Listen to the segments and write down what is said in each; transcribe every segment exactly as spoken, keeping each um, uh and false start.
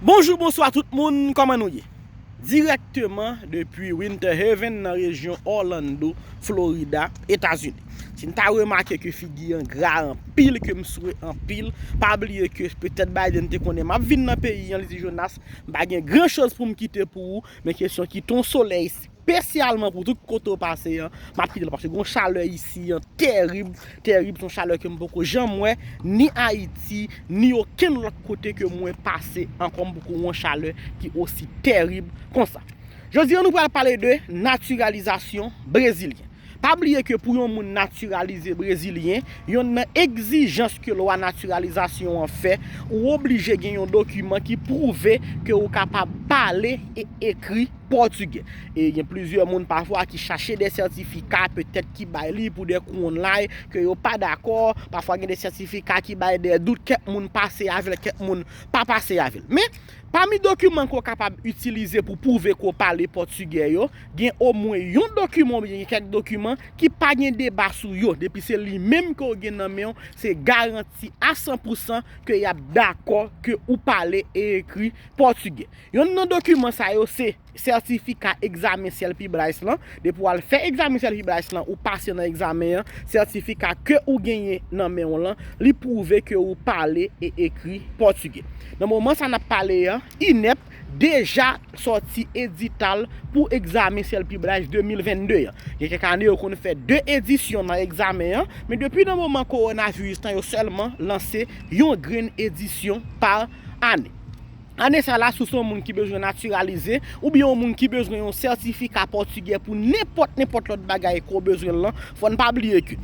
Bonjou, bonswa tout moun, kòman nou ye? Dirèkteman depi Winter Haven nan rejyon Orlando, Florida, Etazini. Si n ta remake ke figi an gra anpil, ke m swe anpil, pa bliye ke petèt Biden te konnen m ap vin nan peyi an, li di, Jonas, m pa gen gran choz pou m kite pou ou, men kesyon kite yon solèy espesyalman pou tout kote w pase an, m ap kite l paske gon chalè isi an tèrib, tèrib, se yon chalè ke m poko janm wè, ni Ayiti, ni okenn lòt kote ke mwen pase ankò, m poko wè yon chalè ki osi tèrib konsa. Jodi an, nou pral pale de natiralizasyon brezilyen. Pa bliye ke pou yon moun natiralize brezilyen, yonn nan egzijans ke lwa natiralizasyon an fè, ou oblije gen yon dokiman ki pwouve ke ou kapab pale e ekri pòtigè. E gen plizyè moun pafwa ki chache de sètifika, petèt ki bay li pou de kou online, ke yo pa dakò. Pafwa gen de sètifika ki bay de dout, kèk moun pase avè l, kèk moun pa pase avè l. Men, pami dokiman ke w kapab itilize pou pwouve ke w pale pòtigè yo, gen omwen yon dokiman oubyen gen kèk dokiman ki pa gen deba sou yo. Depi se li menm ke w gen nan men w, se garanti a san pou san ke y ap dakò ke ou pale e ekri pòtigè. Yonn nan dokiman sa yo se sètifika egzamen CELPIBRAES lan. Depi w al fè egzamen CELPIBRAES lan, ou pase nan egzamen an, sètifika ke ou genyen nan men w lan, li pwouve ke ou pale e ekri pòtigè. Nan moman sa n ap pale an, INEP deja sòti edital pou egzamen CELPIBRAES de mil vennde an. Gen kèk ane, yo konn fè de edisyon nan egzamen an, men depi nan moman kowonaviris lan, yo sèlman lanse yon grenn edisyon pa ane. Ane sa la, si w se yon moun ki bezwen natiralize, oubyen yon moun ki bezwen yon sètifika pòtigè pou nenpòt, nenpòt lòt bagay ke w bezwen l lan, fò n pa bliye ke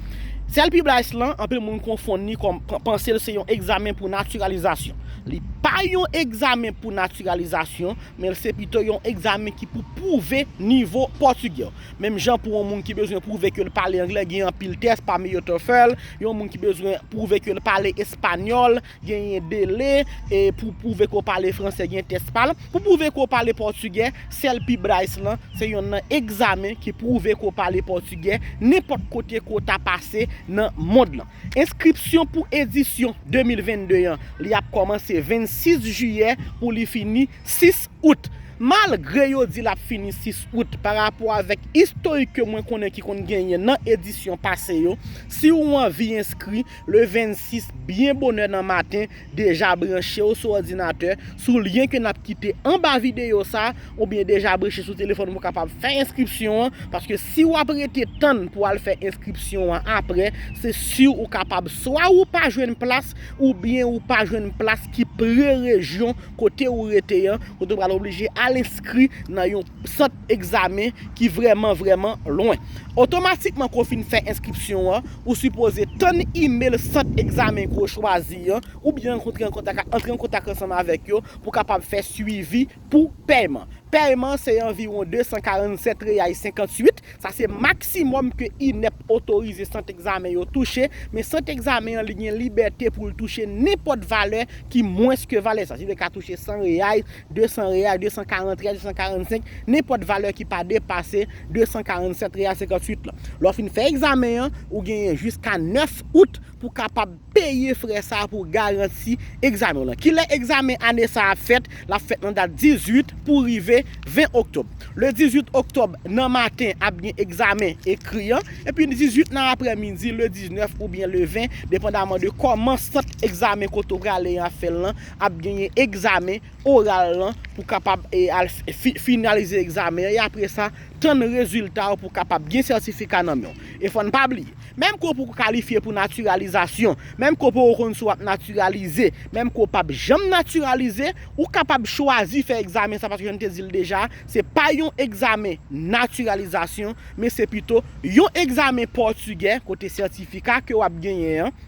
CELPIBRAES lan, anpil moun konfonn li kòm, p-, panse l se yon egzamen pou natiralizasyon. Li pa yon egzamen pou natiralizasyon, men l se pito yon egzamen ki pou pwouve nivo pòtigè w. Menm jan pou yon moun ki bezwen pwouve ke l pale anglè, gen anpil tès, pami yo TOEFL, yon moun ki bezwen pwouve ke l pale espanyòl, genyen DELE, e pou pwouve ke w pale fransè, gen tès pa l. Pou pwouve ke w pale pòtigè, CELPIBRAES lan, se yonn nan egzamen ki pwouve ke w pale pòtigè, nenpòt kote ke w ta pase nan mond lan. Enskripsyon pou edisyon de mil vennde an, li ap kòmanse vennsis jiyè pou li fini sis out. Malgre yo di l ap fini sis out, pa rapò avèk istorik ke mwen konnen ki konn genyen nan edisyon pase yo, si w anvi enskri, le vennsis byen bonè nan maten, deja branche w sou òdinatè, sou lyen ke n ap kite anba videyo sa, oubyen deja branche sou telefòn pou w kapab fè enskripsyon an, paske si w ap rete tann pou w al fè enskripsyon an apre, se si ou kapab swa ou pa jwenn plas, oubyen ou pa jwenn plas ki pre rejyon kote ou rete an, kote ou pral oblije al enskri nan yon sant egzamen ki vrèman, vrèman lwen. Otomatikman ke w fin fè enskripsyon an, ou sipoze tann imèl sant egzamen ke w chwazi an, oubyen rankontre an kontak, antre an kontak ansanm avèk yo pou kapab fè swivi pou pèyman. Pèyman se anviwon de san karannsèt reyay senkantuit. Sa se maksimòm ke INEP otorize sant egzamen yo touche, men sant egzamen an, li gen libète pou l touche nenpòt valè ki mwens ke valè sa. Si li ka touche san reyay, de san reyay, de san karant reyay, de san karannsenk, nenpòt valè ki pa depase de san karannsèt reyay senkantuit lan. Lè w fin fè egzamen an, ou genyen jiska nèf out pou kapab peye frè sa a pou garanti egzamen w lan. Kilè egzamen ane sa a ap fèt? L ap fèt nan dat dizuit pou rive ven oktòb. Le dizuit oktòb nan maten ap gen egzamen ekri an, epi dizuit nan aprèmidi, le diznèf oubyen le ven, depandaman de kòman sant egzamen kote w prale an ap fè l lan, ap genyen egzamen oral lan pou kapab, e, al fi-, finalize egzamen an, e apre sa, tann rezilta w pou kapab gen sètifika nan men w. E fò n pa bliye, menm ke w poko kalifye pou natiralizasyon, menm ke w poko konn si w ap natiralize, menm ke w p ap janm natiralize, ou kapab chwazi fè egzamen sa, paske jan m te di l deja, se pa yon egzamen natiralizasyon, men se pito yon egzamen pòtigè, kote sètifika ke w ap genyen an,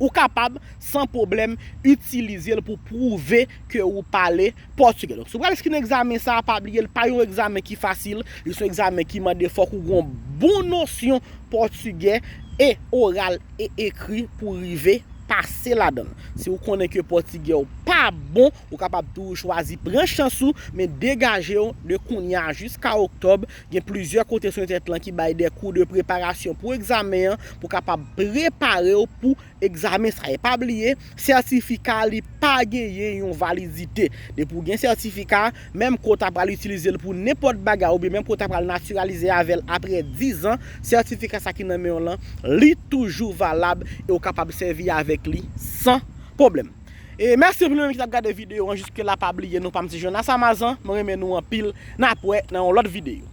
ou kapab, san pwoblèm, itilize l pou pwouve ke ou pale pòtigè. Donk, si w pral enskri nan egzamen sa a, pa bliye, l pa yon egzamen ki fasil, li se yon egzamen ki mande fòk ou gen yon bon nosyon pòtigè e oral e ekri pou rive pase ladan l. Si w konnen ke pòtigè w pa bon, ou kapab toujou chwazi pran chans ou, men degaje w de kounye a jiska oktòb. Gen plizyè kote sou entènèt lan ki bay de kou de preparasyon pou egzamen an, pou kapab prepare w pou egzamen sa. E pa bliye, sètifika li pa genyen yon validite. Depi w gen sètifika, menm ke w ta pral itilize l pou nenpòt bagay, oubyen menm ke w ta pral natiralize avè l apre diz an, sètifika sa ki nan men w lan, li toujou valab e w kapab sèvi avèk li san pwoblèm. E mèsi anpil moun ki t ap gade videyo an jiske la. Pa bliye non pa m se Jonas Amazan, mwen renmen nou anpil. N ap wè nan yon lòt videyo.